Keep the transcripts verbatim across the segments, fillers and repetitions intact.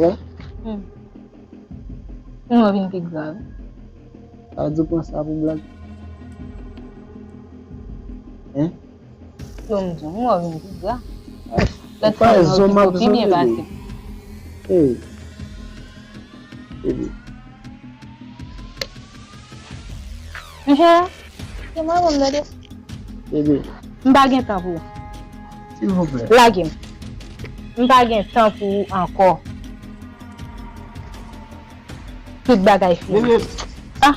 Wè? Hmm. Mwen vin pi grav. Sa di w pran sa pou blag? Hein? Yo, m di w, mwen vin pi grav. Lòt fwa, mwen vin pi byen pase. Hey. Baby. Monchè, se mwen menm, tande. Bebe. M pa gen tan pou ou. Silvouplè. Lage m. M pa gen tan pou ou ankò. Tout bagay fini. Bebe. Ah.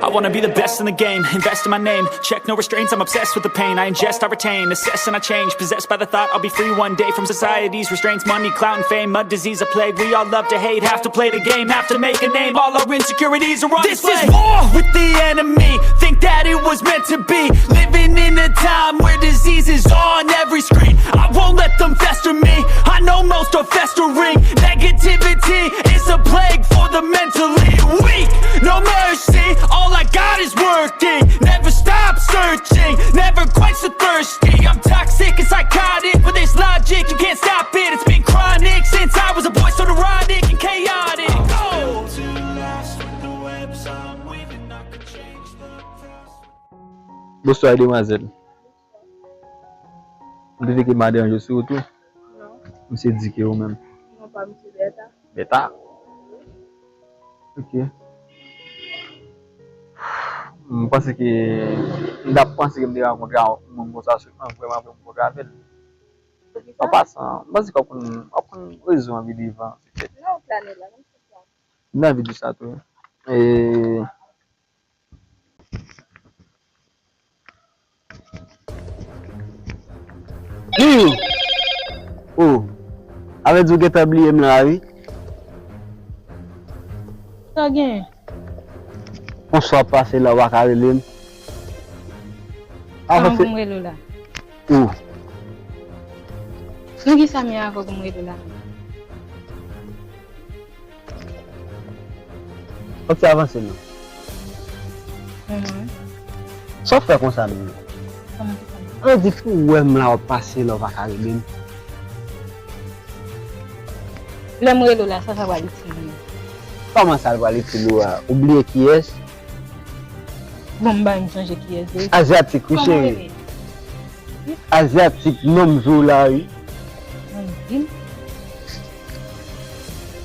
I wanna be the best in the game, invest in my name. Check no restraints, I'm obsessed with the pain. I ingest, I retain, assess and I change. Possessed by the thought I'll be free one day from society's restraints. Money, clout, and fame, a disease, a plague. We all love to hate, have to play the game, have to make a name. All our insecurities are on display. This is war with the enemy. Think that it was meant to be. Living in a time where diseases are on every screen. I won't let them fester me. I know most are festering. Negativity is a plague for the mentally weak. No mercy, all I got is working. Never stop searching, never quench the thirsty. I'm toxic and psychotic, but there's logic, you can't stop it. It's been chronic since I was a boy, so neurotic and chaotic. Oh. Bonswa, demwazèl. M te teke m a deranje w sou wout ou? Non. Misye di ke ou menm. Non, pa misye Bèta. Bèta? Ok. M panse ke, m t ap panse ke m te rankontre yon moun konsa, sèlman vrèman, vrèman m kontre avè l. An pasan, m panse ke w ap konn, w ap konn rezon an pi devan, petèt. Nan vi di sa tou. E, Hmm. Oh. Avè di w gentan bliye m la, wi. Sa w genyen? Konswa w ap pase la, w pa ka rele m. Kòman pou m rele w la? Oh. Nan kisa m ye avè w pou m rele w la? Fòk ti avanse non. Mhm. Sa w fè konsa menm? Kòman se konsa? An di pou w wè m la w ap pase la w pa ka rele m. Lè m rele w la, sa sa pral itil ou? Kòman sa l pral itil ou a? Ou bliye kiyès? Bon, m pa menm sonje kiyès li. Azyatik, wi, cheri. Kòman w rele? Azyatik, non m jwe w la, wi. Ann di m.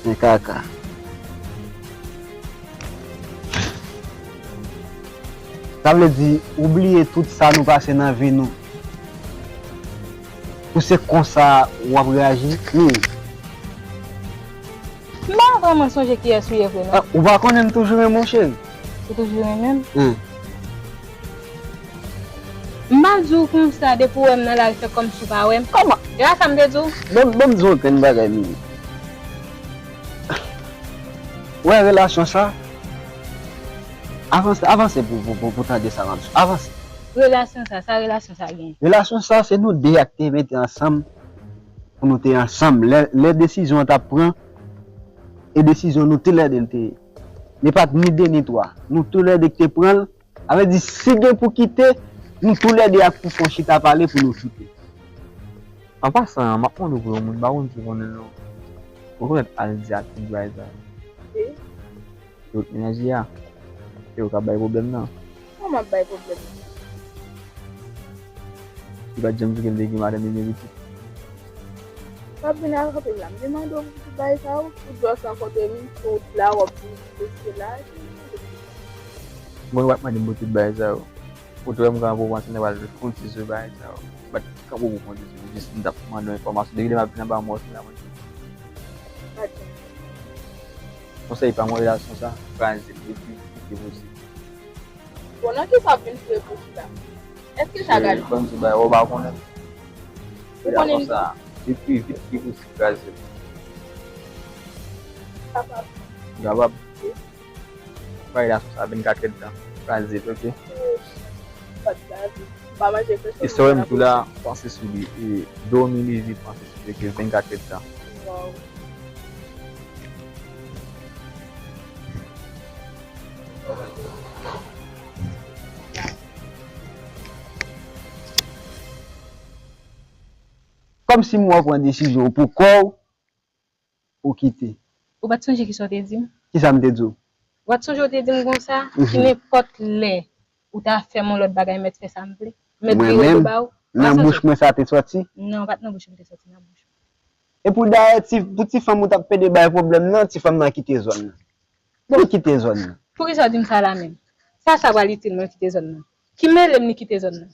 Men kaka. Sa vle di, ou bliye tout sa nou pase nan vi nou. Pou se konsa w ap reyaji? Hmm. M pa vrèman sonje kiyès ou ye vre non. Ah, ou pa konnen m toujou renmen w, cheri. Ou toujou renmen m? Hmm. M pa di w konsa, depi w wè m nan lari, fè kòmsi w pa wè m. Kòman? E pa sa m te di w? Ban m, ban m di w yon grenn bagay, Mimi. Ou wè relasyon sa? Avanse, avanse pou, pou, pou, pou tande sa m ap di w. Avanse. Relasyon sa, sa relasyon sa gen? Relasyon sa, se nou de a k te mete ansanm pou nou te ansanm. Lè, lè desizyon an t ap pran, e desizyon nou toulède l te ye. Li pa t ni de ni twa. Nou toulède k te pran l. Sa vle di, si gen pou kite, nou toulède ak pou fon chita pale pou nou kite. An pasan, m ap mande w pou yon moun, m pa konn si w konnen l non. Ou konn Azyatik bay sa? Wi. Yo, mennaj li a, se yo k ap bay pwoblèm nan. Kòman ap bay pwoblèm nan? Li pa t janm di w ke l te gen madanm li gen pitit? W ap vin rakonte m la. M te mande w pou tout bagay sa yo, tout lè w rankontre m, tout la w ap vin mesye la. Bon, w ap mande m pou tout bagay sa yo. Ou te wè m gen yon pwopansyon nan pral kontinye bagay sa yo. Bat kanpe pou kontinye. Jis m t ap mande yon enfòmasyon. Depi lè m ap vin anba mò sila mwen. Konsèy pa mwen, relasyon sa, kraze l le pi vit ke posib. Bon, nan kisa w ap vin fouye bouch la? Èske sa ka... Ban m di bagay, ou pa konnen. Ou konnen sa, le pi vit ke posib, kraze l. Kapab. Kapab. Wi. Bay relasyon sa vennkat èdtan. Kraze l, oke? Wi. Pa t kraze. Pa manje fè. E sa w wè m tou la, panse sou li. E dòmi leve, panse sou li, ke vennkat èdtan. Waw. Kòmsi m wè w pran desizyon pou kò w, ou kite. Ou pa t sonje kisa w te di m? Kisa m te di w? Ou pa t sonje w te di m konsa? Mhm. Si nenpòt lè ou ta fè m yon lòt bagay, mèt fè sa m vle. Mèt vire do ba ou. Mwen menm, nan bouch mwen sa te sòti? Non, pa t nan bouch mwen te sòti, nan bouch mwen. Epi dayè, ti, pou ti fanm ou t ap pede bay pwoblèm nan, ti fanm nan kite zòn nan. Li kite zòn nan. Poukisa w di m sa la menm? Sa, sa pral itil mwen kite zòn nan? Ki mele m li kite zòn nan?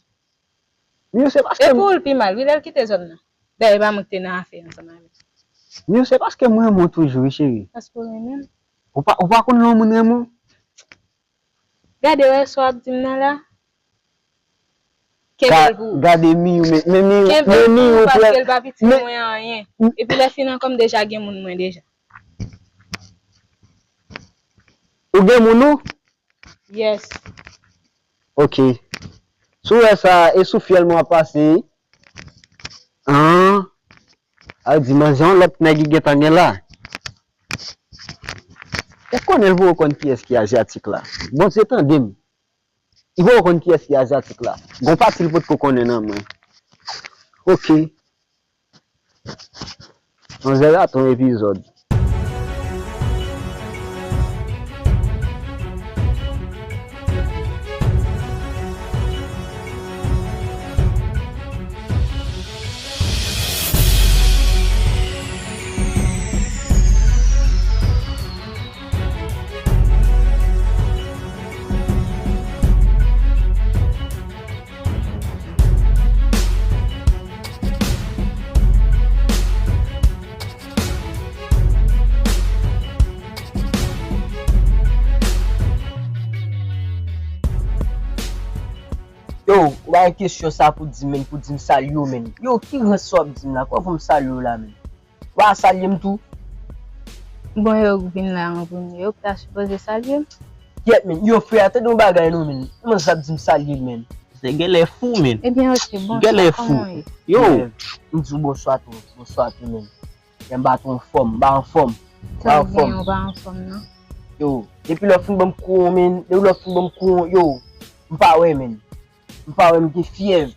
Miyo, se paske... E pou l pi mal, wi, lè l kite zòn nan. Dayè, e pa mwen ki te nan afè ansanm avè l. Miyo, se paske m renmen w toujou, wi, cheri. Paske w renmen m? Ou pa, ou pa konn lè yon moun renmen w? Gade, wè sa w ap di m nan la. Kenbe l pou ou. Gade Miyo, men, men Miyo, men Miyo, paske l pa pitit mwen anyen. Epi lè fin ankò, m deja gen moun mwen deja. Ou gen moun ou? Yes. Ok. Si w wè sa, e sou fyèl mwen ap pase. An. A di, manzè, yon lòt nèg li gentan gen la. Ou konnen l poko konn kiyès ki azyatik la. Bondye tande m. Li poko konn kiyès ki azyatik la. Gon pati li potko konnen nan mwen. Ok. Manzè rate yon epizòd. Yo, ou bay kesyon sa pou di m, menn, pou di m salye w, menn. Yo, ki rans sa w ap di m la? Kòman pou m salye w la, menn? Ou pa salye m tou? Bon, yo k vin la an premye, yo k ta sipoze salye m. Kyèt, menn. Yo, frè, tande yon bagay non, menn. Kòman sa ap di m salye l, menn? Se genlè fou, menn. Ebyen, ok, bonswa, kòman w ye? Yo, m di w bonswa tou, bonswa tou, menn. Men m pa twò anfòm, m pa anfòm. M pa anfòm. Sa w gen, ou pa anfòm, non? Yo, depi lè w fin ban m kou, menn, depi lè w fin ban m kou, yo, m pa wè, menn. M pa wè, m gen fyèv.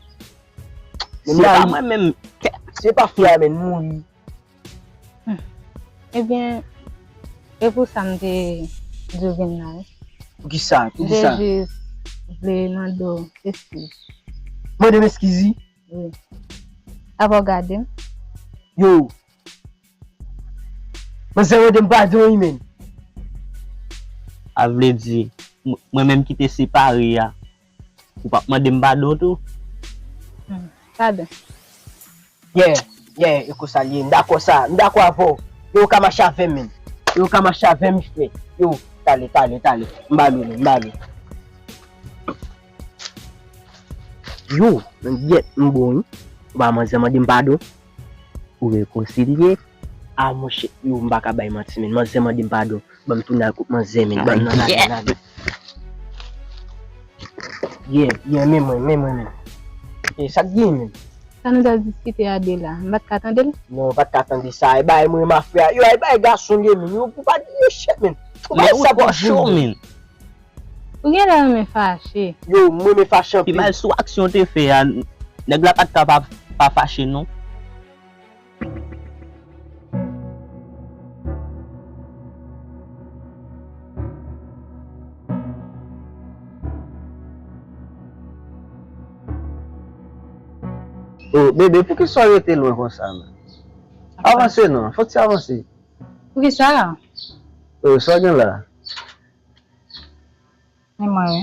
Men se pa mwen menm. Se pa fyèv, menn, mouri. Hmm. Ebyen, e pou sa m te di w vin la, wi. Poukisa? Poukisa? M te jis vle mande w eskiz. Mande m eskiz, wi? Wi. Apa w gade m? Yo. Manzè mande m padon, wi, menn. A vle di, m-, mwen menm ki te separe a, ou p ap mande m padon tou? Hmm, padon. Yeah, yeah, e konsa l ye. M dakò sa. M dakò avè w. Yo, ou ka mache avè m, menn. Yo, ou ka mache avè m, frè. Yo, talè, talè, talè. M ba nou, menn, m ba nou. Yo, men gyèt, m bon, wi. Ou pa manzè mande m padon. Ou rekonsilye. A, monchè, yo, m pa ka bay manti, menn. Manzè mande m padon. Ban m tounen al kot manzè, menn. Ban m nan, n ale, n ale. Yeah, yeah, men mwen, men mwen, menn. E, sa k gen, menn? Sa nou t ap diskite a de la, m pa t ka tande l? Non, ou pa t ka tande sa. E bagay mwen renmen a fè a. Yo, e bagay gason l ye, menn. Yo, ou pa di mechan, menn. Ou pa sa pou cho, menn. Ou genlè renmen fache. Yo, m renmen fache anpil. Pi mal sou aksyon w te fè a, nèg la pa t ka pa, pa fache, non. Oh, bebe, poukisa w rete lwen konsa, menn? Avanse non, fò ti avanse. Poukisa? Oh, sa w gen la? Men mwen, wi.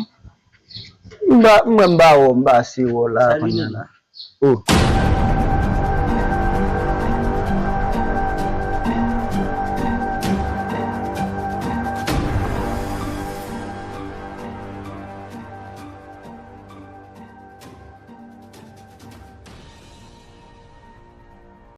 M ba, m wè m ba wè w, m ba se wè w la, kounye a la. Oh.